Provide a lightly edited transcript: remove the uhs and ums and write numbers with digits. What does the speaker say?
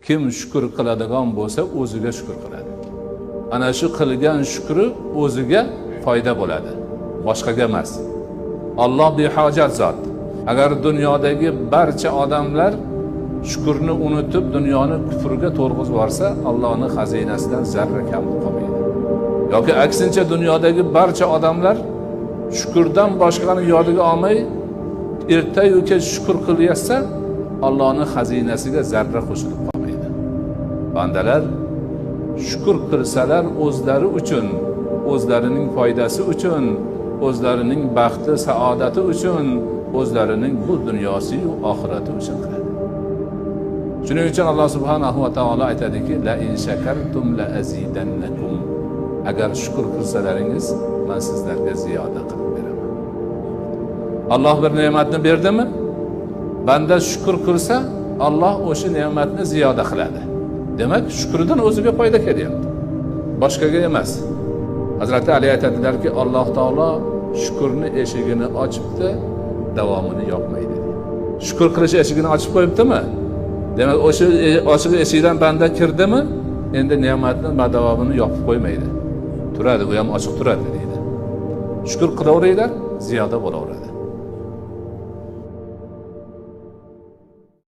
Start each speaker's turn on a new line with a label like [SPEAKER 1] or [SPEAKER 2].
[SPEAKER 1] Kim shukr qiladigan bo'lsa, o'ziga shukr qiladi. Ana shu qilgan shukri o'ziga foyda bo'ladi, boshqaga emas. Alloh behojat zot. Agar dunyodagi barcha odamlar shukrni unutib, dunyoni kufrga to'lg'izib yuborsa, Allohning xazinasidan zarra kam qolmaydi. Yoki aksincha dunyodagi barcha odamlar shukrdan boshqani yodiga olmay, ertayu kech shukur qilyapsa, Allohning xazinasiga zarra qo'shilib qolmaydi. Bandalar shukur qilsalar o'zlari uchun, o'zlarining foydasi uchun, o'zlarining baxti, saodati uchun, o'zlarining bu dunyosi yu oxirati uchun qiladi. Shuning uchun Alloh subhanahu va taolo aytadiki: "La in shakartum la azidannakum." Agar shukur qilsalaringiz, men sizlarga ziyoda qilib beraman. Alloh bir ne'matni berdimi? Banda shukur qilsa, Alloh o'sha ne'matni ziyoda qiladi. Demak, shukridan o'ziga foyda kelyapti. Boshqaga emas. Hazrati Ali aytadilarki, Alloh taolo shukurni eshigini ochibdi, davomini yopmaydi. Shukur qilish eshigini ochib qo'yibdimi? Demak, o'sha ochiq eshikdan banda kirdimi, endi ne'matni davomini yopib qo'ymaydi. Turadi, u ham ochiq turadi deydi. Shukur qilaveringlar, ziyoda bo'laveradi.